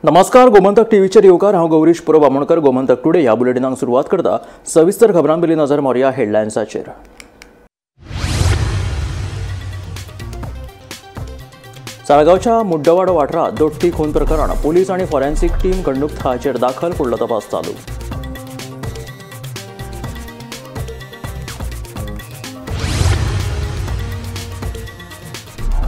नमस्कार, गोमंतक टीव्हीचेर येवकार. हांव गौरीश पुरो बामणकर. गोमंतक टुडे ह्या बुलेटिनाक सुरवात करता. सविस्तर खबरां पयलीं नजर मारुया हेडलायन्साचेर. साळगांवच्या मुड्डवाडो वाठारांत दोट्टी खून प्रकरण, पोलीस आनी फॉरेन्सिक टीम घडणूक थळाचेर दाखल, फुडलो तपास चालू.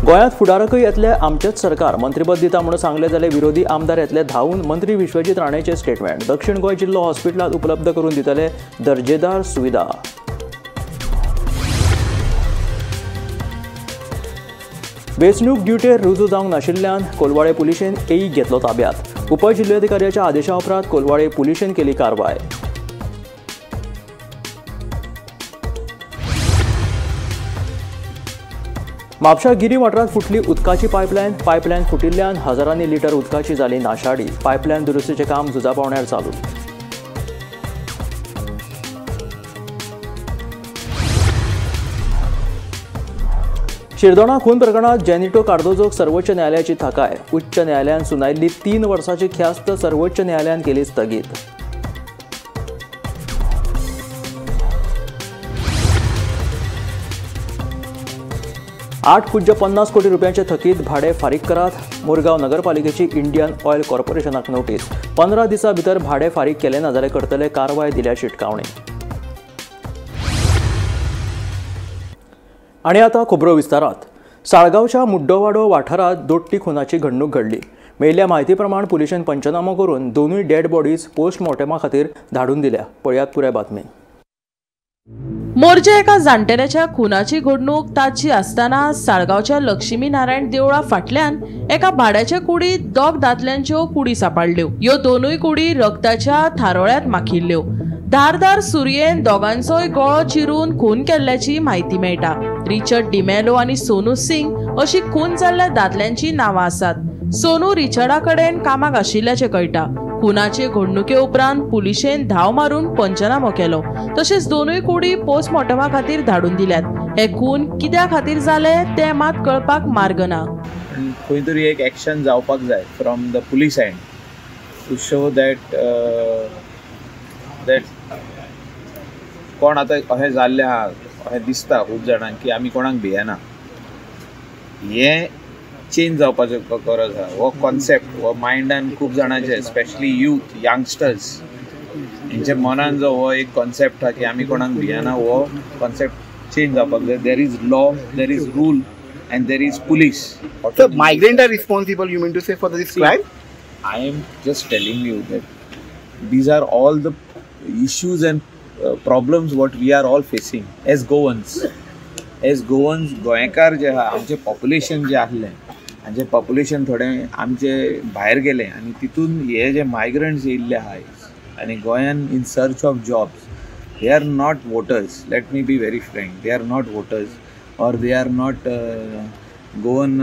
गोंयांत फुडारकय येतले, आमचेच सरकार मंत्रीपद दिता म्हणून सांगले जाल्यार विरोधी आमदार येतले धांवून, मंत्री विश्वजीत राणेचे स्टेटमेंट. दक्षिण गोंय जिल्लो हॉस्पिटलांत उपलब्ध करून दितले दर्जेदार सुविधा. वेंचणूक ड्युटेर रुजू जावंक नाशिल्ल्यान कोलवाळे पुलिशेन एईक घेतलो ताब्यात. उपजिल्लोधिकाऱ्याच्या आदेशा उपरांत कोलवाळे पुलिशेन केली कारवाय. म्हापशा गिरी वाठारांत फुटली उदकाची पायपलायन. पायपलायन फुटिल्ल्यान हजारांनी लिटर उदकाची जाली नाशाडी. पायपलायन दुरुस्तीचें काम झुजा पावण्यार चालू. शिरदोणा खून प्रकरणात जेनिटो कार्दोजोक सर्वोच्च न्यायालयाची थाकाय. उच्च न्यायालयान सुनायिल्ली 3 वर्सांची ख्यास्त सर्वोच्च न्यायालयान केली स्थगीत. 8.50 कोटी रुपयांचे थकीत भाडे फारीक करात. मुरगांव नगरपालिकेची इंडियन ऑयल कॉर्पोरेशनाक नोटीस. 15 दिसां भितर भाडे फारीक केले ना जाल्यार करतले कारवाय, दिल्या शिटकावणी. आनी आतां खबरो विस्तारात. साळगांवच्या मुड्डोवाडो वाठारांत दोट्टी खुनाची घडणूक घडली. मेळिल्ल्या म्हायती प्रमाण पुलिशेन पंचनामो करून दोनूय डेड बॉडीज पोस्टमॉर्टमा खातीर धाडून दिल्या. पळयात पुराय बातमी. मोरजे एका जाण्टेल्याच्या खुनाची घडणूक ताची आसतना साळगांवच्या लक्ष्मी नारायण देवळा फाटल्यान एका भाड्याच्या कुडीत दोग दादल्यांच्यो कुडी सापडल्यो. ह्यो दोनूय कुडी रक्ताच्या थारोळ्यांत माखिल्ल्यो. धारदार सुरयेन दोगांचोय गळो चिरून खून केल्ल्याची म्हायती मेळटा. रिचर्ड डिमेलो आनी सोनू सिंग अशी खून जाल्ल्या दादल्यांची नांवां आसात. सोनू रिचर्डा कडेन कामाक आशिल्ल्याचें कळटा. खुनाचे घडणुके उपरांत पुलिशेन धांव मारून पंचनामो केलो. तशेंच दोनूय कुडी पोस्टमॉर्टमा खातीर धाडून दिल्यात. हे खून कित्या खातीर जाले ते मात कळपाक मार्ग ना. खंय तरी एक एक्शन जावपाक जाय from the police end to show that that कोण आतां अशें जाल्लें आहा, अशें दिसता खूब जाणांक की आमी कोणाक भियेना. हें चेंज जावपाचो गरज आहा. हो कॉन्सेप्ट हो मायंडान खूब जाणांचे, स्पेशली यूथ, यंगस्टर्स हेंच्या मनान जो हो एक कॉन्सेप्ट आहा की आमी कोणाक भियेना, हो कॉन्सेप्ट चेंज जावपाक जाय. There is law, there is rule and there is police. So migrant are responsible, you mean to say, for this crime? I am just telling you that these are all the issues and problems what we are all facing as Goans. As Goans, गोंयकार जे आहा, आमचें population जें आसलें, आमचें population थोडें आमचें भायर गेलें आनी तितून हे जे मायग्रंट्स येयल्ले आहाय आनी गोंयान in search of jobs, they are not voters. Let me be very frank, they are not voters or they are not Goan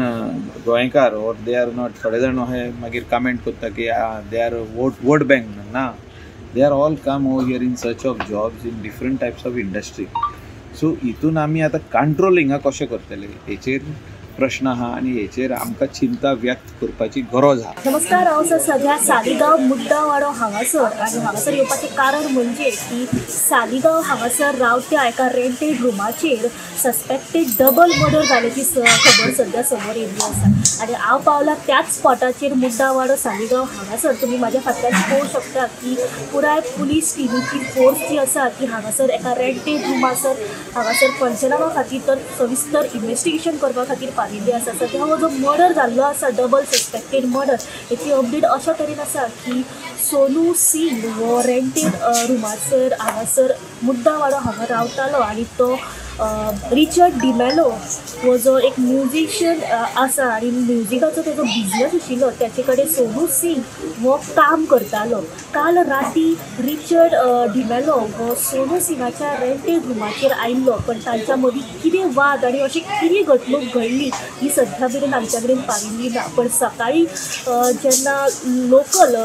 गोंयकार or they are not. थोडे जाण अशें मागीर कमेंट करता की they are vote bank. ना, they are all come over here in search of jobs in different types of industry. So हितून आमी आतां कंट्रोल हिंगा कशें करतले हेचेर प्रश्न आहा आनी हेचेर आमकां चिंता व्यक्त करपाची गरज आहा. नमस्कार, हांव सर सद्या सालिगांव मुड्डावाडो हांगासर आनी हांगासर येवपाचें कारण म्हणजे की सालिगांव हांगासर रावत्या एका रेंटेड रुमाचेर सस्पेक्टेड डबल मर्डर जाल्याची खबर सद्या समोर येयल्ली आसा. आनी हांव पावला त्याच स्पॉटाचेर मुड्डावाडो सालिगांव हांगासर. तुमी म्हाज्या फाटल्यान पळोवंक शकता की पुराय पुलीस टिमीची फोर्स जी आसा ती हांगासर एका रेंटेड रुमासर हांगासर पंचनामा खातीर तर सविस्तर इन्वेस्टिगेशन करपा खातीर पाविल्ली आसा. सद्या हो जो मर्डर जाल्लो आसा, डबल सस्पेक्टेड मर्डर, हेची अपडेट अशा तरेन आसा की सोनू सिंग हो रेंटेड रुमासर हांगासर मुड्डावाडो हांगा रावतालो आनी तो रिचर्ड डिमेलो हो जो एक म्युजिशियन आसा आनी म्युजिकाचो तेजो बिजनस आशिल्लो, त्याचे कडेन सोनू सिंग हो काम करतालो. काल राती रिचर्ड डिमेलो हो सोनू सिंगाच्या रेंटेड रुमाचेर आयिल्लो, पण तांच्या मदीं कितें वाद आनी अशी कितें घडणूक घडली ही सद्या मेरेन आमच्या कडेन पाविल्ली ना. पण सकाळीं जेन्ना लोकल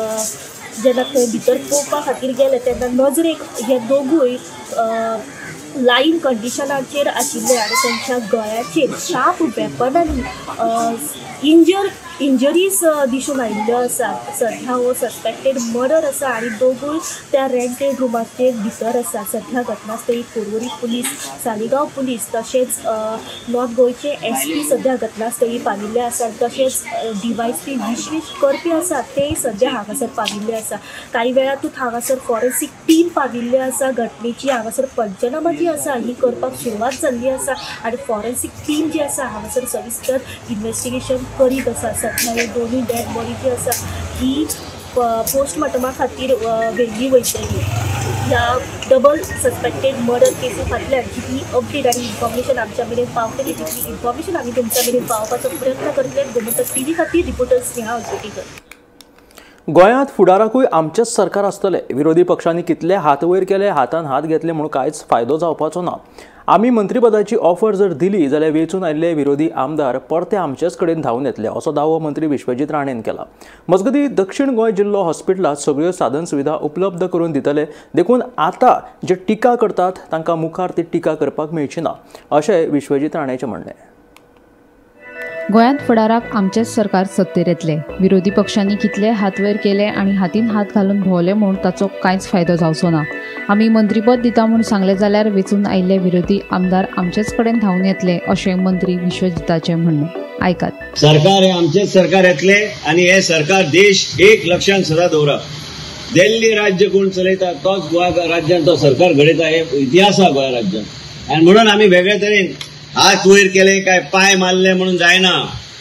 जेन्ना थंय भितर पळोवपा खातीर गेले तेन्ना नजरेक हे दोगूय लायन कंडिशनाचेर आशिल्ले आनी तांच्या गळ्याचेर शार्प वेपनांनी इंजर इंजरीज दिसून आयिल्ल्यो आसात. सध्या हो सस्पेक्टेड मर्डर आसा आनी दोगूय त्या रेंटेड रुमाचे भितर आसा. सध्या घटनास्थळी पोरवरी पुलीस, सालिगांव पुलीस तशेंच नॉर्थ गोंयचे SP सध्या घटनास्थळी पाविल्ले आसात. तशेंच DYSP विश्वेश करपी आसात तेय सध्या हांगासर पाविल्ले आसा. कांय वेळातूच हांगासर फॉरेन्सीक टीम पाविल्ले आसा. घटनेची हांगासर पंचनामा जी आसा ही करपाक सुरवात जाल्ली आसा आनी फॉरेन्सीक टीम जी आसा हांगासर सविस्तर इन्वेस्टिगेशन करीत आसा. सध्या हे दोनूय डेड बॉडी जी आसा ही पोस्टमॉर्टमा खातीर व्हेल्ली वयतली. ह्या डबल सस्पेक्टेड मर्डर केसी फाटल्यान जितली अपडेट आनी इन्फॉर्मेशन आमच्या मेरेन पावतली तितली इन्फॉर्मेशन आमी तुमच्या मेरेन पावपाचो प्रयत्न करतले. गोमंतक टीव्ही खातीर रिपोर्टर स्नेहा उजवेटीकर. गोंयांत फुडाराकूय आमचेंच सरकार आसतलें. विरोधी पक्षांनी कितले हात वयर केले, हातान हात घेतले म्हणून कांयच फायदो जावपाचो ना. आमी मंत्रीपदाची ऑफर जर दिली जाल्यार वेंचून आयिल्ले विरोधी आमदार परते आमचेच कडेन धांवून येतले असो दावो मंत्री विश्वजीत राणेन केला. मजगतीं दक्षिण गोंय जिल्लो हॉस्पिटलांत सगळ्यो साधन सुविधा उपलब्ध करून दितले, देखून आतां जे टिका करतात तांकां मुखार ती टिका करपाक मेळची ना अशें विश्वजीत राणेचें म्हणणें. गोंयांत फुडाराक आमचेंच सरकार सत्तेर येतलें. विरोधी पक्षांनी कितले हात वयर केले आनी हातीन हात घालून भोंवले म्हूण ताचो कांयच फायदो जावचो ना. आमी मंत्रीपद दिता म्हूण सांगलें जाल्यार वेंचून आयिल्ले विरोधी आमदार आमचेच कडेन धांवून येतले अशें मंत्री विश्वजिताचें म्हणणें. आयकात. सरकार हे आमचेच सरकार येतले आनी हे सरकार देश एक लक्षांत सदां दवरा. दिल्ली राज्य कोण चलयता तोच गोवा राज्यान तो सरकार घडयता हे इतिहास आहा गोंय राज्यान. आनी म्हणून आमी वेगळे तरेन हात वयर केले काय पांय मारले म्हणून जायना,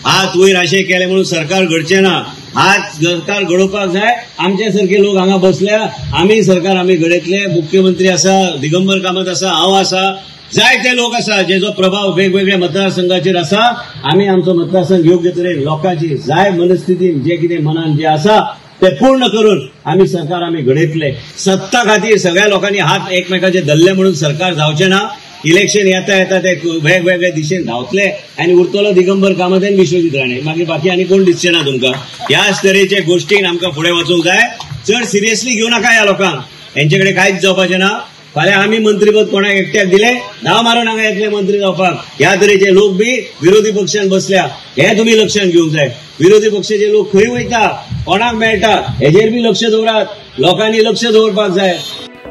हात वयर अशें केले म्हणून सरकार घडचें ना. हात सरकार घडोवपाक जाय. आमचे सारके लोक हांगा बसल्या, आमी सरकार आमी घडयतले. मुख्यमंत्री आसा, दिगंबर कामत आसा, हांव आसा, जायते लोक आसा जेजो प्रभाव वेगवेगळ्या मतदारसंघाचेर आसा. आमी आमचो मतदारसंघ योग्य तरेन लोकांची जाय मनस्थितीन जे कितें मनान जे आसा ते पूर्ण करून आमी सरकार आमी घडयतले. सत्ता खातीर सगळ्या लोकांनी हात एकमेकाचे धरले म्हणून सरकार जावचें ना. इलेक्शन येता येता ते वेगवेगळे दिशेन धांवतले आनी उरतलो दिगंबर कामत आनी विश्वजीत राणे, मागीर बाकी आनी कोण दिसचे ना तुमकां. ह्याच तरेचे गोश्टीन आमकां फुडें वचूंक जाय. चड सिरियसली घेवं नाका ह्या लोकांक, हेंचे कडेन कांयच जावपाचें ना. फाल्यां आमी मंत्रीपद कोणाक एकट्याक दिलें, धांव मारून हांगा येतले मंत्री जावपाक. ह्या तरेचे लोक बी विरोधी पक्षान बसल्या हे तुमी लक्षांत घेवंक जाय. विरोधी पक्षाचे लोक खंय वयता, कोणाक मेळटा हेजेर बी लक्ष दवरात. लोकांनी लक्ष दवरपाक जाय.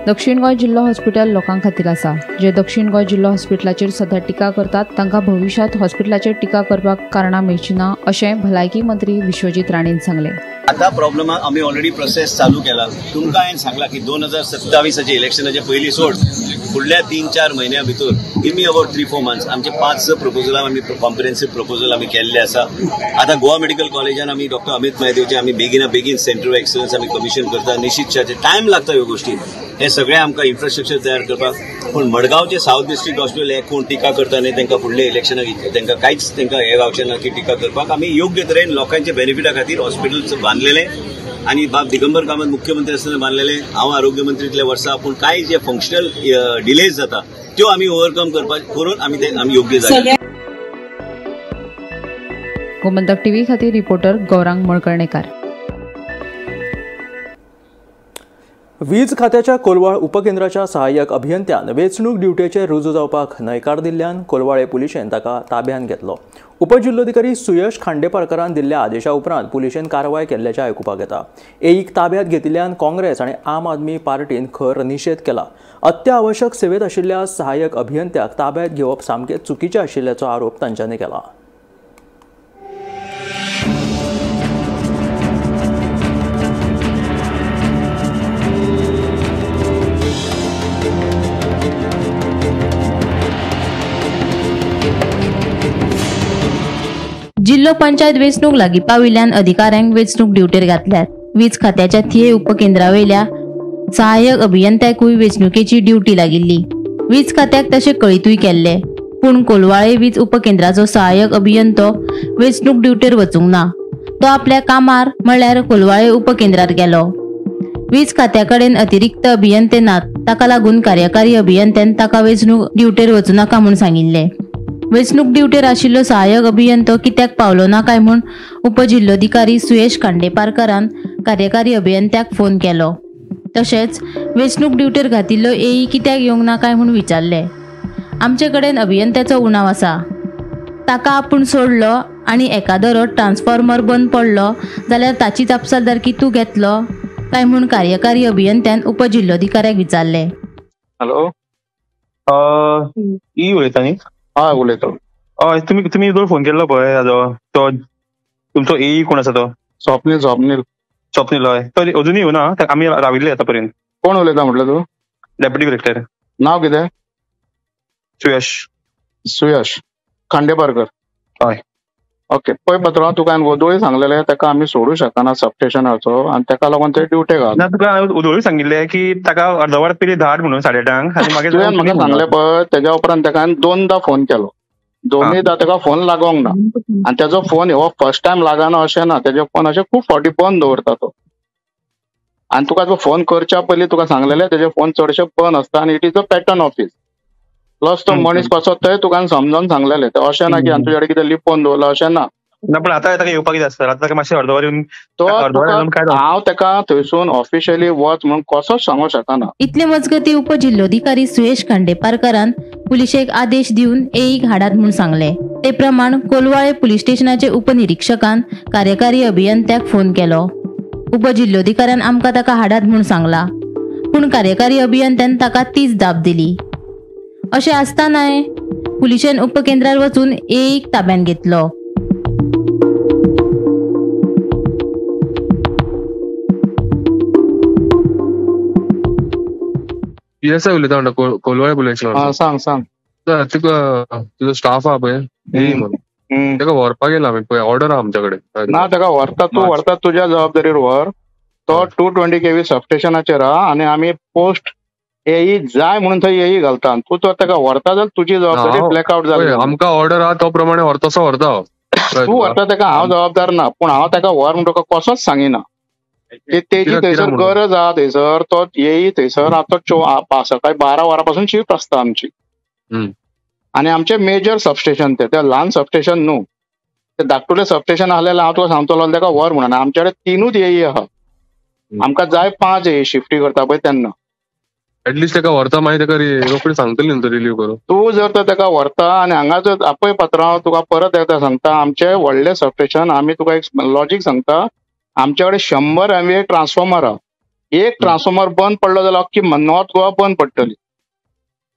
दक्षिण गोंय जिल्लो हॉस्पिटल लोकां खातीर आसा. जे दक्षिण गोंय जिल्लो हॉस्पिटलाचेर सध्या टिका करतात तांकां भविश्यांत हॉस्पिटलाचेर टिका करपाक कारणां मेळची ना अशें भलायकी मंत्री विश्वजीत राणेन सांगलें. आतां प्रॉब्लमाक आमी ऑलरेडी प्रोसेस चालू केला. तुमकां हांवें सांगलां की 2027 इलेक्शनाचे पयलीं सोड फुडल्या 3-4 म्हयन्या भितर give me about 3-4 months आमचे 5-6 प्रपोजलां आमी कॉम्प्रिहेन्सीव प्रपोजल आमी केल्ले आसा. आतां गोवा मेडिकल कॉलेजान आमी डॉक्टर अमित महदेवचे आमी बेगिना बेगीन सेंटर ऑफ एक्सलन्स आमी कमिशन करता. निश्चित टायम लागता ह्यो गोश्टी, हे सगळे आमकां इन्फ्रास्ट्रक्चर तयार करपाक. पूण मडगांवचे सावथ डिस्ट्रिक्ट हॉस्पिटल हे कोण टिका करता न्ही, तांकां फुडल्या इलेक्शनाक तांकां कांयच तांकां हे गावचें ना की टिका करपाक. आमी योग्य तरेन लोकांच्या बेनिफिटा खातीर हॉस्पिटल बांदलेले आनी बाब दिगंबर कामत मुख्यमंत्री आसतना बांदलेले, हांव आरोग्य मंत्रीतल्या वर्सा. पूण कांय जे फंक्शनल डिलेज जाता त्यो आमी ओवरकम करपाक करून आमी ते आमी योग्य जाले. गोमंतक टीव्ही खातीर रिपोर्टर गौरांग मळकर्णेकार. वीज खात्याच्या कोलवाळ उपकेंद्राच्या सहाय्यक अभियंत्यान वेंचणूक ड्युटेचेर रुजू जावपाक न्हयकार दिल्ल्यान कोलवाळे पुलिशेन ताका ताब्यांत घेतलो. उपजिल्लोधिकारी सुयश खांडेपारकरान दिल्ल्या आदेशा उपरांत पुलिशेन कारवाय केल्ल्याचें आयकुपाक येता. एईक ताब्यांत घेतिल्ल्यान काँग्रेस आनी आम आदमी पार्टीन खर निशेध केला. अत्यावश्यक सेवेत आशिल्ल्या सहाय्यक अभियंत्याक ताब्यांत घेवप सामकें चुकीचें आशिल्ल्याचो आरोप तांच्यांनी केला. जिल्लो पंचायत वेंचणूक लागीं पाविल्ल्यान अधिकाऱ्यांक वेंचणूक ड्युटेर घातल्यात. वीज खात्याच्या थिये उपकेंद्रावेल्या सहाय्यक अभियंत्याकूय वेंचणुकेची ड्युटी लागिल्ली. वीज खात्याक तशें कळीतूय केल्लें, पूण कोलवाळे वीज उपकेंद्राचो सहाय्यक अभियंतो वेंचणूक ड्युटेर वचूंक ना. तो आपल्या कामार म्हळ्यार कोलवाळे उपकेंद्रार गेलो. वीज खात्या कडेन अतिरिक्त अभियंते नात, ताका लागून कार्यकारी अभियंत्यान ताका वेंचणूक ड्युटेर वचूं नाका म्हूण सांगिल्लें. वेंचणूक ड्युटेर आशिल्लो सहाय्यक अभियंतो कित्याक पावलो ना काय म्हूण उपजिल्लोधिकारी सुयेश खांडेपारकरान कार्यकारी अभियंत्याक फोन केलो. तशेंच वेंचणूक ड्युटेर घातिल्लो एई कित्याक येवंक ना काय म्हूण विचारलें. आमचे कडेन अभियंत्याचो उणाव आसा, ताका आपूण सोडलो आनी एकादरो ट्रान्सफॉर्मर बंद पडलो जाल्यार ताची जापसालदारकी तूं घेतलो काय म्हूण कार्यकारी अभियंत्यान उपजिल्लोधिकाऱ्याक विचारलें. हॅलो, ई उलयता न्ही? हय उलयता. हय, तुमी दोन फोन केल्लो पळय हाजो, तो तुमचो ए कोण आसा तो? स्वप्नील. स्वप्नील स्वप्नील. हय, तो अजुनूय येवना, आमी राविल्ले आतां पर्यंत. कोण उलयता म्हटलं तूं? Deputy collector. नाव कितें? सुयश. सुयश खांडेपारकर. हय. ओके, पळय पात्रांव, तुका हांवें वदोळी सांगलेलें ताका आमी सोडूं शकना सबस्टेशनाचो आनी ताका लागून ते ड्युटे घाल. ना, तुका हांवें वदोळी सांगिल्लें की ताका अर्द वर पयलीं धाड म्हणून 8:30 आनी मागीर तुवें म्हाका सांगलें पळय, तेज्या उपरांत ताका हांवें 2दा फोन केलो, 2दा ताका फोन लागोंक ना आनी तेजो फोन हो फर्स्ट टायम लागना अशें ना, तेजो फोन अशें खूब फावटी बंद दवरता तो. आनी तुका तो फोन करच्या पयलीं तुका सांगलेलें तेजे फोन चडशे बंद आसता आनी it is a pattern office. Plus तो मनीस कसो थंय तुका समजावन सांगलेलें, तें अशें ना की आनी तुज्या कडेन कितें लिपोवन दवरलां अशें ना. ना, पण आतां ताका येवपाक कितें आसता, आतां ताका मातशें अर्द वर येवन तो हांव ताका थंयसून ऑफिशियली वच म्हणून कसोच सांगूंक शकना. इतले मजगती उपजिल्लोधिकारी सुयेश खांडेपारकरान पुलिशेक आदेश दिवन एईक हाडात म्हूण सांगलें. ते प्रमाण कोलवाळे पुलीस स्टेशनाचे उपनिरीक्षकान कार्यकारी अभियंत्याक फोन केलो. उपजिल्लोधिकाऱ्यान आमकां ताका हाडात म्हूण सांगला, पूण कार्यकारी अभियंत्यान ताका तीच दाब दिली. अशें आसतनाय पुलिशेन उपकेंद्रार वचून एईक ताब्यांत घेतलो. पीएसआय उलयता म्हणटा, कोलवाळे पुलीस स्टेशन. सांग सांग. तुका तुजो स्टाफ आहा पळय ताका व्हरपाक येयला आमी, पळय ऑर्डर आहा आमच्या कडेन. ना, ताका व्हरता तूं, व्हरता तुज्या जबाबदारीर व्हर. तो 220 kV सबस्टेशनाचेर आहा आनी आमी पोस्ट एई जाय म्हणून थंय एई घालता. तूं तर ताका व्हरता जाल्यार तुजी जबाबदारी, ब्लॅकआउट जाली. आमकां ऑर्डर आहा तो प्रमाणे व्हरता तसो व्हरता. तूं व्हरता ताका हांव जबाबदार ना, पूण हांव ताका व्हर म्हूण तुका कसोच सांगिना. तेजी थंयसर गरज आहा, थंयसर तो येई थंयसर आतां सकाळी 12 वरां पासून शिफ्ट आसता आमची. आनी आमचें मेजर सबस्टेशन तें, तें ल्हान सबस्टेशन न्हू, तें धाकटुलें सबस्टेशन आहलें हांव तुका सांगतलो ताका व्हर म्हणून. आमचे कडेन 3 एई आहा, आमकां जाय 5 एई शिफ्टी करता पळय तेन्ना. एटलिस्ट ताका व्हरता मागीर ताका रोखडी सांगतली न्हू रिलीव करूं. तूं जर तर ताका व्हरता आनी हांगा जर आपय पात्रांव तुका परत एकदां सांगता, आमचें व्हडलें सबस्टेशन आमी तुका एक लॉजीक सांगता, आमच्या कडेन 100 MVA transformer आहा. एक ट्रान्सफॉर्मर बंद पडलो जाल्यार अख्खी नॉर्थ गोवा बंद पडटली,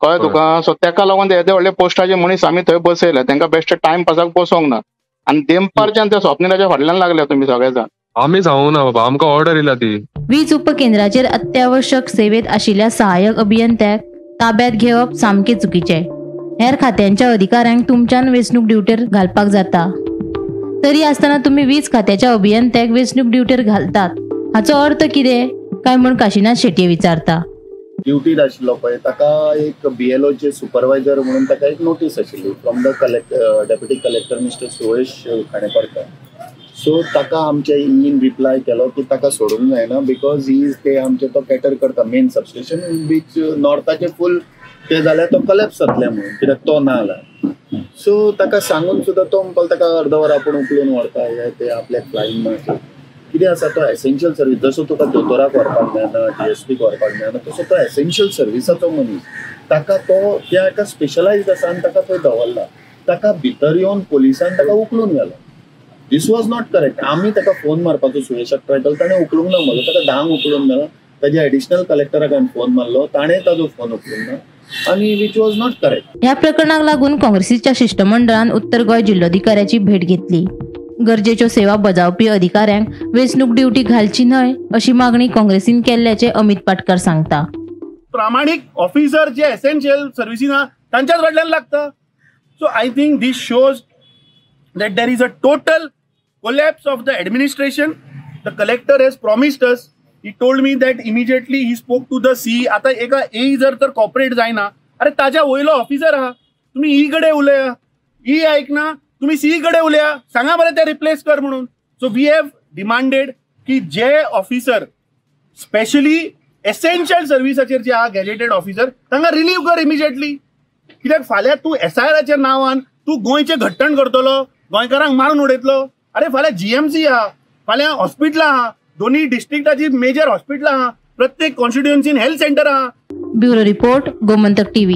कळ्ळें तुका? सो ताका लागून येदे व्हडले पोस्टाचे मनीस आमी थंय बसयले, तांकां बेश्टे टायमपासाक बसोंक ना. आनी देमपारच्यान त्या स्वप्निलाच्या फाटल्यान लागल्या तुमी सगळे जाण. आमी सांगूं ना बाबा, आमकां ऑर्डर येयला ती. वीज उपकेंद्राचेर अत्यावश्यक सेवेत आशिल्ल्या सहाय्यक अभियंत्याक ताब्यात घेवप सामकें चुकीचें. हेर खात्यांच्या अधिकाऱ्यांक तुमच्यान वेंचणूक ड्युटेर घालपाक जाता, तरी आसतना तुमी वीज खात्याच्या अभियंत्याक वेंचणूक ड्युटेर घालतात, हाचो अर्थ कितें काय म्हूण काशीनाथ शेट्ये विचारता. ड्युटीर आशिल्लो पळय ताका एक बीएलओचे सुपरवायझर म्हणून ताका एक नोटीस आशिल्ली from the deputy collector mister Suyash Khaneparkar. So ताका आमच्या ईन रिप्लाय केलो की ताका सोडूंक जायना because he is ते आमचे तो कॅटर करता मेन सबस्टेशन बीच नॉर्थाचे फूल ते जाल्यार तो कलॅप्स जातले म्हणून कित्याक तो ना जाल्यार. सो ताका सांगून सुद्दां तो म्हणपाक ताका अर्द वर आपूण उखलून व्हरता हे ते आपल्याक फ्लायींग मारता. कितें आसा तो एसेन्शियल सर्वीस, जसो तुका दोतोराक व्हरपाक मेळना, डीएसपीक व्हरपाक मेळना, तसो तो एसेन्शियल सर्विसाचो मनीस, ताका तो त्या एका स्पेशलायज्ड आसा आनी ताका थंय दवरला. ताका भितर येवन पोलिसान ताका उखलून घालो. This was not correct. आमी ताका फोन मारपाचो सुयेशाक ट्राय केलो, ताणें उखलूंक ना म्हजो, ताका 10 उखलून घालो. ताज्या एडिशनल कलेक्टराक हांवें फोन मारलो, ताणें ताजो फोन उखलूंक ना आनी which was not correct. ह्या प्रकरणाक लागून काँग्रेसीच्या शिश्टमंडळान उत्तर गोंय जिल्लोधिकाऱ्याची भेट घेतली. गरजेच्यो सेवा बजावपी अधिकाऱ्यांक वेंचणूक ड्युटी घालची न्हय अशी मागणी काँग्रेसीन केल्ल्याचें अमित पाटकर सांगता. प्रामाणीक ऑफिसर जे एसेन्शियल सर्विसीन आहा तांच्याच फाटल्यान लागता. So I think this shows that there is a total collapse of the administration. The collector has promised us, he told me that immediately he spoke to the C. आता एका ए जर तर cooperate जायना, अरे ताज्या वयलो ऑफिसर आहा, तुमी ई कडेन उलया, ई आयकना तुमी सी कडेन उलया, सांगा बरें ते रिप्लेस कर म्हणून. सो we have demanded की जे ऑफिसर स्पेशली एसेन्शियल सर्विसाचेर जे आहा गॅजेटेड ऑफिसर तांकां रिलीव कर इमिजिएटली. कित्याक फाल्यां तूं एसआयआराच्या नांवान तूं गोंयचें घट्टण करतलो, गोंयकारांक मारून उडयतलो. अरे फाल्यां जीएमसी आहा, फाल्यां हॉस्पिटलां आहा, दोन्ही डिस्ट्रिक्टाची मेजर हॉस्पिटलां आहा, प्रत्येक कॉन्स्टिट्युएन्सीन हेल्थ सेंटर आहा. Bureau report, Gomantak TV.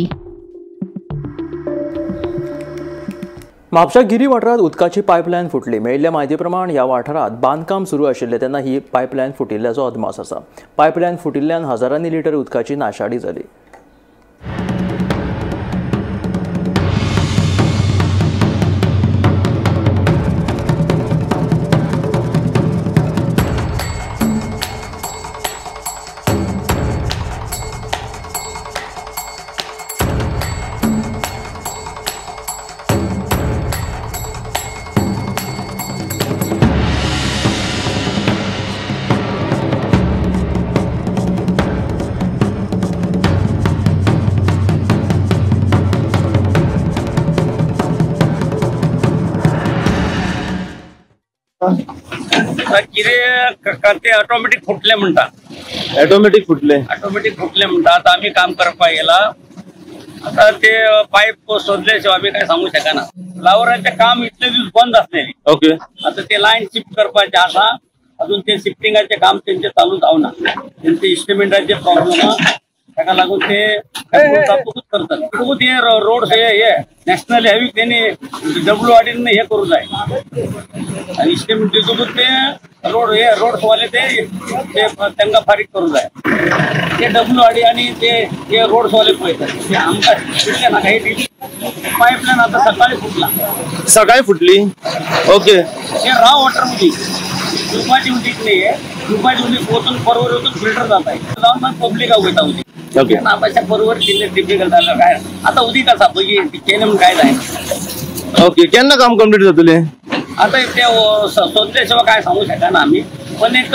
म्हापशा गिरी वाठारांत उदकाची पायपलायन फुटली. मेळिल्ल्या म्हायती प्रमाण ह्या वाठारांत बांदकाम सुरू आशिल्लें तेन्ना ही पायपलायन फुटिल्ल्याचो अदमास आसा. पायपलायन फुटिल्ल्यान हजारांनी लिटर उदकाची नाशाडी जाली. कितें ते ऑटोमॅटीक फुटले म्हणटा. ऑटोमॅटीक फुटले, ऑटोमॅटीक फुटले म्हणटा. आतां आमी काम करपाक गेला, आतां ते पायप सोदले शिवाय आमी काय सांगू शकना. फ्लावराचें काम इतले दीस बंद आसलेलें. ओके, आतां ते लायन शिफ्ट करपाचें आसा, अजून ते शिफ्टिंगाचें काम तेंचें चालू जावना. तेंचे इन्स्ट्रुमेंटाचे प्रॉब्लम आहा, ताका लागून ते तातूंतच करतात. म्हणटकूच हे रोड हे नॅशनल हायवे तेणी डब्ल्यू आर डीन हे करूं जाय आनी इन्स्ट्रुमेंट दितकूच ते रोड हे रोड्सवाले ते तांकां फारीक करूं जाय. ते डब्ल्यू आर डी आनी ते हे रोड्सवाले पळयतात. ते आमकां इतलें नाका. ही पायपलायन आतां सकाळी फुटला. सकाळी फुटली. ओके, हे राव वॉटर उदीक, दुपाची उदीक न्ही, हे दुपाची उदीक वचून परवर वचून फिल्टर जाता, जावन मागीर पब्लिकाक वयता उदीक. ओके, आतां परवर कितलें डिफिकल्ट जालें काय आतां उदीक आसा पळय केलें म्हूण काय जायना. ओके, केन्ना काम कंप्लीट जातलें? आतां ते सोदले शिवाय काय सांगू शकना आमी, पण एक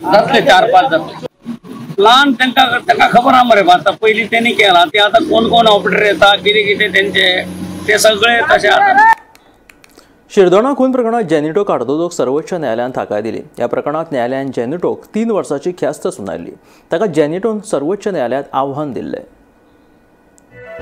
जातले 4-5 जातले प्लान. तांकां तांकां खबर आहा मरे. आतां पयलीं तेणी केलां ते, आतां कोण कोण ऑपरेटर येता कितें कितें तेंचे ते सगळे तशें आतां. शिरदोणा खून प्रकरणात जेनिटो कार्दोजोक सर्वोच्च न्यायालयान थाकाय दिली. ह्या प्रकरणात न्यायालयान जेनिटोक 3 वर्सांची ख्यास्त सुनायल्ली. ताका जेनिटोन सर्वोच्च न्यायालयांत आव्हान दिल्लें.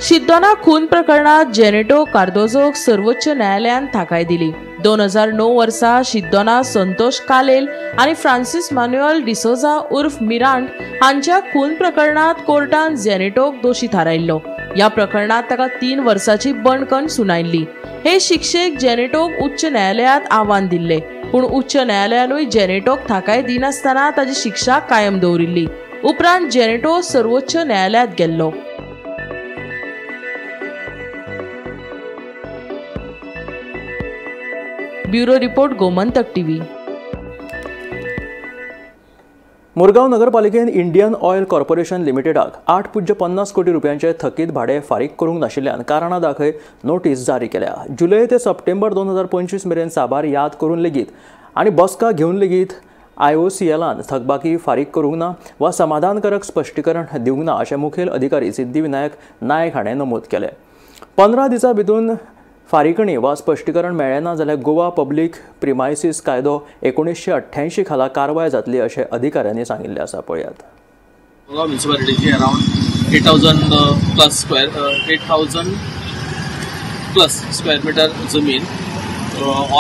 शिरदोणा खून प्रकरणात जेनिटो कार्दोजोक सर्वोच्च न्यायालयान थाकाय दिली. 2009 वर्सा शिरदोणा संतोष कालेल आनी फ्रांसीस मान्युएल डिसोजा उर्फ मिरांड हांच्या खून प्रकरणात कोर्टान जेनिटोक दोशी थारायल्लो. ह्या प्रकरणात ताका 3 वर्सांची बंदखण सुनायल्ली. हे शिक्षेक जेनिटोक उच्च न्यायालयांत आव्हान दिल्लें, पूण उच्च न्यायालयानूय जेनिटोक थाकाय दिनासतना ताची शिक्षा कायम दवरिल्ली. उपरांत जेनिटो सर्वोच्च न्यायालयांत गेल्लो. Bureau report, Gomantak TV. Murgaon नगरपालिकेन Indian oil corporation लिमिटेडाक 8.50 कोटी रुपयांचे थकीत भाडें फारीक करूंक नाशिल्ल्यान कारणां दाखय नोटीस जारी केल्या. जुलय ते सप्टेंबर 2025 मेरेन साबार याद करून लेगीत आनी बसका घेवन लेगीत आयओसीएलान थकबाकी फारीक करूंक ना वा समाधानकारक स्पश्टीकरण दिवंक ना अशें मुखेल अधिकारी सिद्धिविनायक नायक हाणें नमूद केलें. 15 दिसां भितून फारीकणी वा स्पश्टीकरण मेळ्ळें ना जाल्यार गोवा पब्लीक प्रिमायसीस कायदो 1988 खाला कारवाय जातली अशें अधिकाऱ्यांनी सांगिल्लें आसा. पळयात. गोवा म्युनिसिपालिटीची अरावंड 8,000 प्लस स्क्वेअर मिटर जमीन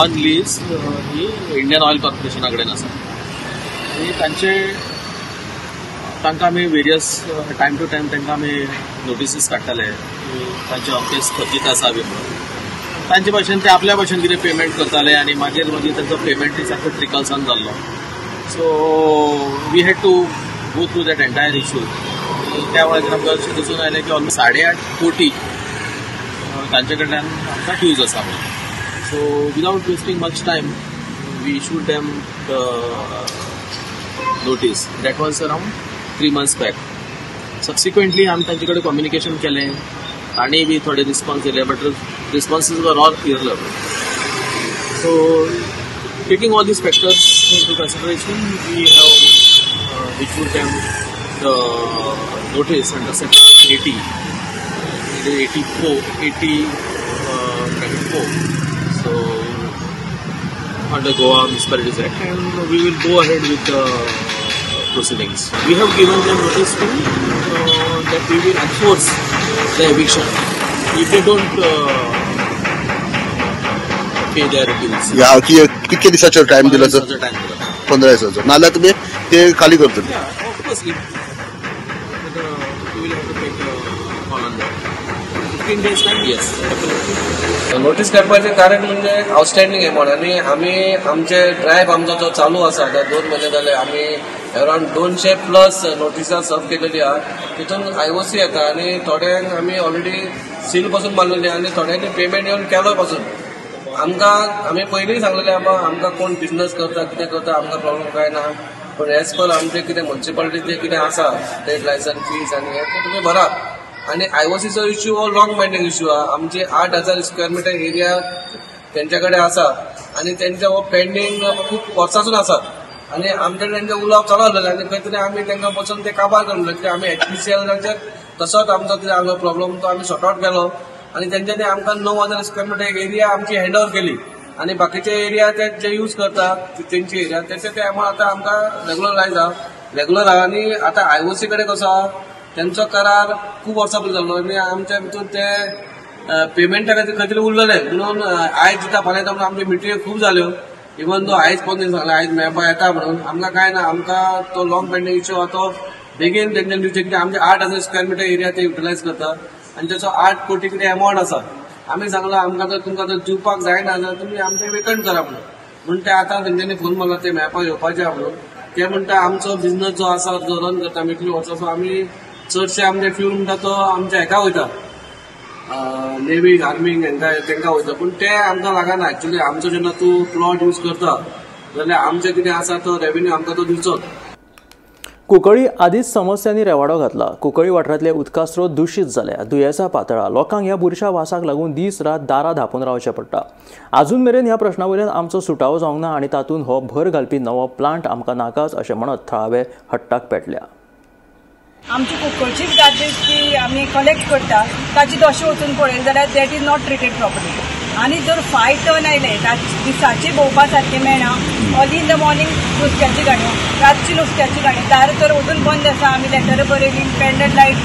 on lease he Indian oil कॉर्पोरेशना कडेन आसा. आनी तांचे तांकां आमी वेरियस टायम टू टायम तांकां आमी नोटिसीस काडटाले तांचे अमकें स्थगीत आसा बी म्हणून. तांचे भाशेन ते आपल्या भाशेन कितें पेमेंट करताले आनी मागीर मागीर तांचो पेमेंटूय सारको ट्रिकल्सान जाल्लो. So we had to go through that entire issue. त्या वेळाचेर आमकां अशें दिसून आयलें की ऑलमोस्ट 8.5 कोटी तांचे कडल्यान आमकां ड्यूज आसा म्हणून. So without wasting much time we issued them the notice. That was around 3 months back. Subsequently आमी तांचे कडेन कम्युनिकेशन केलें, तांणी बी थोडे रिस्पॉन्स दिले, but responses were all irrelevant. So taking all these factors into consideration, we have issued them the notice under section 80, 84, 80 bracket 4, so under Goa Municipalities Act, and we will go ahead with the proceedings. We have given them notice to that we will enforce the eviction if they don't pay their dues. या कितके दिसाचो time दिला sir? 15 दिसाचो. नाल्यार तुमी ते खाली करतले. Yeah, of course. We will have to take a call on that. 15 days time, yes. Notice काडपाचें कारण म्हणजे आउटस्टँडींग एमावंट आनी आमी आमचे ड्रायव्ह आमचो जो चालू आसा आतां 2 म्हयने जाले आमी अरावंड 200 प्लस नोटिसां सर्व केलेली आहा. तितून IOC येता आनी थोड्यांक आमी ऑलरेडी सील पासून मारलेली आनी थोड्यांनी पेमेंट येवन केलो पासून. आमकां आमी पयलीं सांगलेलें आमकां कोण बिजनस करता कितें करता आमकां प्रॉब्लम कांय ना, पूण एज पर आमचें कितें म्युनिसिपालिटीचें कितें आसा ट्रेड लायसन्स फीज आनी हें तें तुमी भरात. आनी IOCचो इश्यू हो लॉंग पेंडींग इश्यू आहा. आमचे 8,000 स्क्वेअर मिटर एरिया तेंच्या कडेन आसा आनी तेंचे हो पेंडींग खूब वर्सांसून आसा आनी आमचे कडेन तेंचें उलोवप चालू आसलेलें आनी खंय तरी आमी तेंकां वचून ते काबार करून कित्याक आमी HPCLाचेर तसोच आमचो कितें आहलो प्रॉब्लम तो आमी सॉर्ट आवट केलो आनी तेंच्यांनी आमकां 9,000 स्क्वेअर मिटर एरिया आमची हँड ओवर केली आनी बाकीचे एरिया ते जे यूज करतात तेंची एरिया तेचे ते एमावंट आतां आमकां रेगुलरायज आहा, रेगुलर आहा. आनी आतां IOC कडेन कसो आहा तेंचो करार खूब वर्सां पयलीं जाल्लो आनी आमच्या भितून ते पेमेंटा खातीर खंय तरी उरलेले म्हणून आयज दिता फाल्यां दिता म्हणून आमच्यो मिटिंग्यो खूब जाल्यो. इवन दो आयज कोण सांगलें आयज मेळपा येता म्हणून आमकां कांय ना, आमकां तो लॉंग पेंडींग इश्यू आहा तो बेगीन तेंच्यांनी दिवचें कित्याक आमचे 8,000 स्क्वेअर मिटर एरिया ते युटिलायज करता आनी तेचो 8 कोटी कितें एमावंट आसा. आमी सांगलां आमकां जर तुमकां जर दिवपाक जायना जाल्यार तुमी आमचें वेकंट करा म्हणून. म्हणून ते आतां तेंच्यांनी फोन मारला ते मेळपाक येवपाचे आहा म्हणून. ते म्हणटा आमचो बिजनस जो आसा जो रन करता आमी इतली वर्सां आमी चडशे आमचे फ्यूल म्हणटा तो आमच्या हेका वयता नेवीक आर्मीक हेंका तेंकां वयता, पूण ते आमकां लागना. एक्चुअली आमचो जेन्ना तूं प्लॉट यूज करता जाल्यार आमचें कितें आसा तो रेवेन्यू आमकां तो दिवचोच. कुंकळी आदींच समस्यांनी रेवाडो घातला. कुंकळी वाठारांतले उदका स्रोत दुशीत जाल्या, दुयेंसां पातळा, लोकांक ह्या बुरशा वासाक लागून दीस रात दारां धांपून रावचें पडटा. आजून मेरेन ह्या प्रश्ना वयल्यान आमचो सुटावो जावंक ना आनी तातूंत हो भर घालपी नवो प्लांट आमकां नाकाच अशें म्हणत थळावे हट्टाक पेटल्या. आमची कुंकळचीच गार्बेज जी आमी कलेक्ट करता ताची दशा वचून पळयली जाल्यार that is not treated properly. आनी जर 5 टन आयले दिसाचे भोंवपा सारकें मेळना. अर्ली इन the morning नुस्त्याची गाडयो, रातची नुस्त्याची गाडी, दार तर अजून बंद आसा. आमी लेटरां बरयली, पेंडंट लायट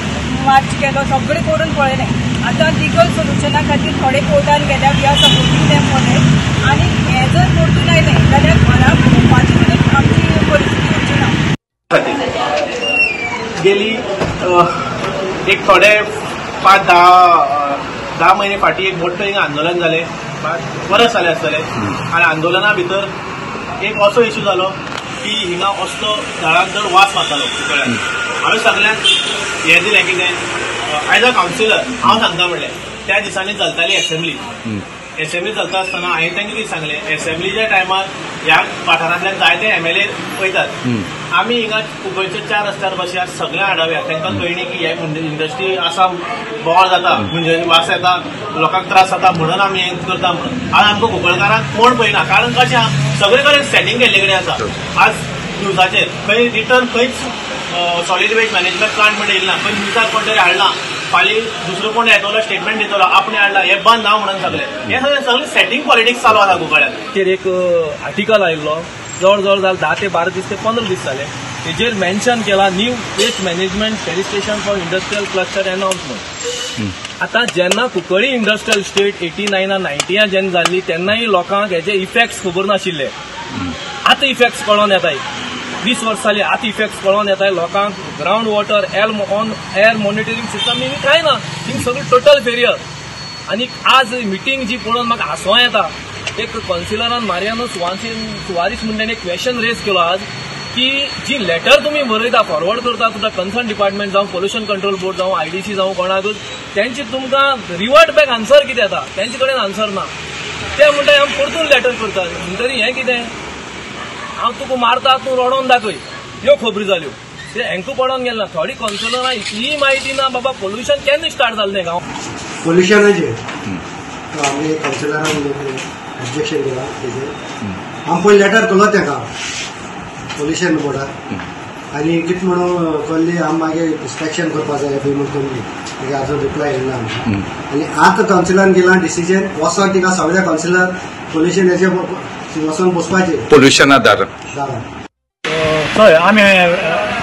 मार्च केलो, सगळें करून पळयलें. आतां लिगल सोल्युशना खातीर थोडे कोर्टान गेल्या, we are supporting them for that. आनी हें जर परतून आयलें जाल्यार घरा भोंवपाची सुद्दां आमची परिस्थिती उरची ना. गेली एक थोडे 5-10 म्हयने फाटीं एक मोठें हिंगा आंदोलन जालें, 5 वर्स जालें आसतलें. आनी आंदोलना भितर एक असो इशू जालो की हिंगा असलो झाडांक चड वास मारतालो कुंकळ्यान. हांवें सगल्यांक हें दिलें कितें एज अ कावन्सिलर हांव सांगता म्हणलें त्या दिसांनी चलताली एसेंब्ली. एसेंब्ली चलता आसतना हांवें तांकां कितें सांगलें, एसेंब्लीच्या टायमार ह्या वाठारांतल्यान जायते MLA वयतात, आमी हिंगा कुंकळच्या 4 रस्त्यार बसया सगळ्या हाडाव्या, तांकां कळणी की हे इंडस्ट्री आसा, बोवाळ जाता, म्हणजे वास येता, लोकांक त्रास जाता म्हणून आमी हें करता म्हणून. आज आमकां कुंकळकारांक कोण पळयना, कारण कशें आहा सगळे कडेन सेटींग केल्ले कडेन आसा. आज न्यूजाचेर खंय रिटर्न खंयच सॉलीड वेस्ट मॅनेजमेंट प्लांट म्हणून येयला, खंय न्यूजार कोण तरी हाडला, फाल्यां दुसरो कोण येतलो स्टेटमेंट दितलो आपणे हाडला, हें बंद ना म्हणून सगळें हें सगळें सगळें सेटींग पॉलिटिक्स चालू आसा कुंकळ्यान. एक आर्टिकल आयिल्लो जवळ जवळ जालें 10 ते 12 दीस ते 15 दीस जाले, तेजेर मेन्शन केला new waste management station for industrial cluster announce म्हणून. आतां जेन्ना कुंकळी इंडस्ट्रियल इस्टेट 89 90 जेन्ना जाल्ली तेन्नाय लोकांक हेजे इफेक्ट्स खबर नाशिल्ले. आतां इफेक्ट्स कळोन येताय, 20 वर्स जाली आतां इफेक्ट्स कळोन येताय लोकांक. Ground water on air monitoring system हिंग कांय ना, हिंग सगळी टोटल फेलियर. आनी आज मिटींग जी पळोवन म्हाका हांसो येता, एक कौन्सिलरान मारियानो सुवारीस म्हणून एक क्वेश्चन रेज केलो आज की जी लेटर तुमी बरयता फॉरवर्ड करता तुमच्या कन्सर्न डिपार्टमेंट जावं पोल्युशन कंट्रोल बोर्ड जावं IDC जावं कोणाकूच, तेंची तुमकां रिवर्ट बॅक आन्सर कितें येता, तेंचे कडेन आन्सर ना. ते म्हणटा आमी परतून लेटर करता, म्हणटरी हें कितें हांव तुका मारता तूं रडोन दाखय, ह्यो खबरी जाल्यो. ते हेंकां पडोन गेले ना. थोडी कौन्सिलरां इतलीय म्हायती ना बाबा पोल्युशन केन्ना स्टार्ट जालें गांव पोल्युशनाचेर आमी कावन्सिलरान ऑब्जेक्शन केलां तेजेर. आमी पयलीं लेटर केलो तेका पोल्युशन बोर्डार आनी कितें म्हणून कळ्ळी आमी मागीर इन्स्पेक्शन करपा जाय बी म्हणून कळ्ळी, मागीर आजून रिप्लाय येयला आमकां. आनी आतां कावन्सिलान केलां डिसिजन वचोन तिका सगळ्या कावन्सिलर पोल्युशन हेजे वचोन बसपाचें पोल्युशना दारान. हय,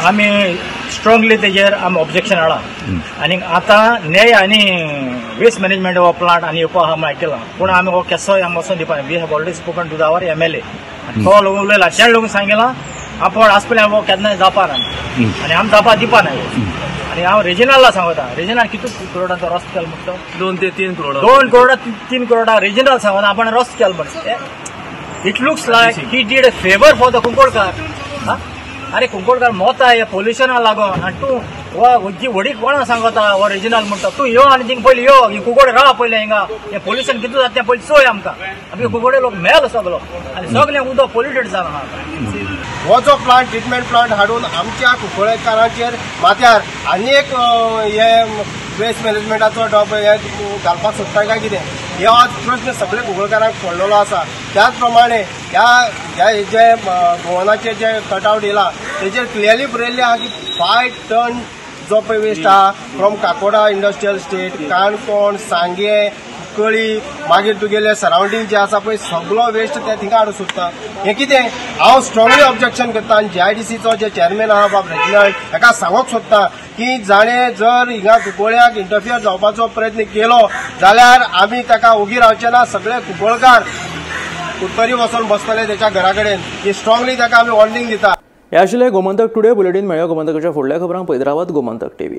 आमी स्ट्रॉंगली तेजेर आमी ऑब्जेक्शन हाडलां आनी आतां न्याय आनी वेस्ट मॅनेजमेंट हो प्लांट आनी येवपा आहा म्हूण आयकलां, पूण आमी हो केसोय आमी वचोन दिवपा. We have already spoken to our MLA, तो लोक उलयला, तेणें लोक सांगिलां आपोड आसपल्यार हो केन्नाय जावपा ना आनी आमी जावपा दिवपा ना. आनी हांव रेजिनाल्डा सांगता, रेजिनाल्ड कितू करोडांचो रस्तो केलो म्हणटा? 2 ते 3 करोड, 2 करोड 3 करोडा रेजिनाल्ड सांगता आपण रस्तो केलो म्हणटा. It looks like he did a favour for the Kunkolkar. अरे कुंकोडकार मोता हे पोल्युशना लागून आनी तूं हो जी व्हडी कोणा सांगता हो रेजिनाल्ड म्हणटा तूं यो आनी थिंग पयलीं यो कुंकोडे राव पयलें हिंगा, हें पोल्युशन कितें जाता तें पयलीं चोय आमकां. आमगे कुंकोडे लोक मेलो सगलो आनी सगळें उदक पोल्युटेड जालां. हो जो प्लांट ट्रिटमेंट प्लांट हाडून आमच्या कुंकळेकारांचेर माथ्यार आनी एक हे वेस्ट मॅनेजमेंटाचो डब हे घालपाक सोदता काय कितें, हे आज प्रश्न सगळे कुंकळकारांक पडलेलो आसा. त्याच प्रमाणे ह्या जे गोवनाचे जे कटआवट येयला तेजेर क्लियरली बरयल्लें आहा की 5 टन जो पळय वेस्ट आहा from Kakoda industrial estate, Canacona, Sanguem, Cuncolim, मागीर तुगेले सरावंडींग जे आसा पळय सगलो वेस्ट ते थिंगा हाडूंक सोदता. हें कितें हांव स्ट्रॉंगली ऑब्जेक्शन करता आनी जीआयडीसीचो जे चेअरमॅन आहा बाब रेजिनाल्ड हेका सांगूंक सोदता की जाणें जर हिंगा कुंकळ्याक इंटरफियर जावपाचो प्रयत्न केलो जाल्यार आमी ताका ओगी रावचे ना. सगळे कुंकळकार कुडतरी वचून बसतले तेच्या घरा कडेन. ही स्ट्रॉंगली ताका आमी वॉर्निंग दिता. हे आशिल्लें गोमंतक टुडे बुलेटीन. मेळ्ळ्या गोमंतकाच्या फुडल्या खबरांक पळयत रावात गोमंतक टीव्ही.